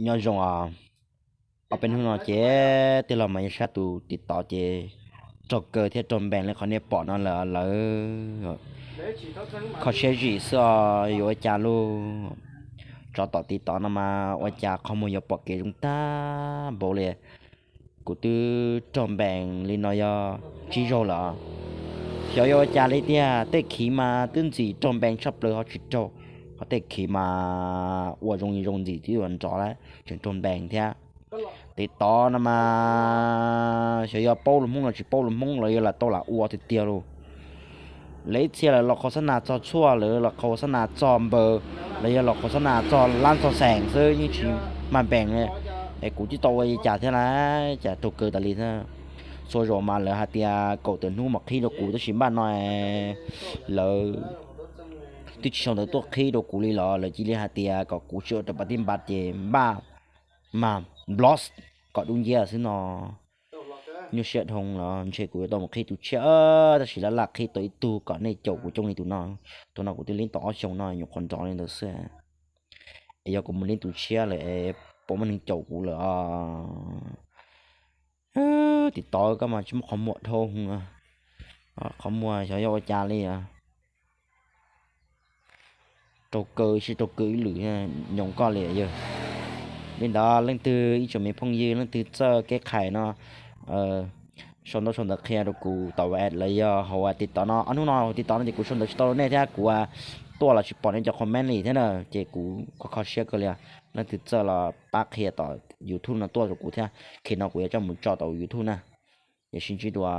Nyob zoo os, ob peb hnub no ces tij laug mas yog sab tus TikTok ces raug kaw thiab raug npees li qhov nej pom no lawm lawv. Kho siab zim xwb os, yuav ua cas lauj. Tsov tom TikTok no mas ua cas qhov muag yuav pom kev zoo tag npaum li. Kuv twb raug npees li no yog tsib zaug lawm. Xyov yuav ua cas li tiag, tej khiv mas twb ntxim raug npees tshaj plaws ho tsis raug, ho tej khiv mas ua zoo zoo ntxim twb yuav nrov lawm tseem raug npees thiab. TikTok no mas xyov yog paub lus Hmoob los tsis paub lus Hmoob los yog lam tau lam ua tiag tiag lauj. Lawv ib txhia lawv los qhov xab nas txog tshuaj, lawv los qhov xab nas txog npaws, los yog los qhov xab nas txog lab txog xeem xwb yeej tsis mag npees li. Es kuv twb tau ua li cas thiab na, cas raug kaw tas li thiab. Txhua zaus mas lawv hais tias kaum tawm hnub mas qhib rau kuv, tab sis npaj no lawv twb tsis sau ntawv tuaj qhib rau kuv li los lawv cia li hais tias kom kuv tsis ua rau pas tij npas ces npaj mas block kom dub nciab xwb no. Nyuaj siab dhau los ntshe kuv yuav tau mus qhib tus tshiab, tab sis laj laj qhib tau ib tug kom nej caum kuv coob li tus no. Tus no kuv twb lib tau ob xyoos no nyuam qhuav nrov li ntawd xwb. Es yog kuv mus lib tus tshiab lawm es puas muaj neeg caum kuv lawm os? TikTok koj mas tsis muaj qhov muag dhau, qhov muag xyov yog ua cas li. Raug kaw sib raug kaw ib lwm, nyoos koj li yawg. Li ntawd leej twg ib tsoom me phooj ywg leej twg txawj kev qhais no, sau ntaub sau ntawv qhia rau kuv tau los yog hauv TikTok no, ob hnub no hauv TikTok no ces kuv sau ntawv tsis tau rau nej thiab kuv tuaj los tsis pom nej cov comment li thiab na, ces kuv kho kho siab kawg li. Leej twg txawj los pab qhia tom YouTube no tuaj rau kuv thiab, khi no kuv yuav coj mus tso tau YouTube na. Ces sib ntsib dua.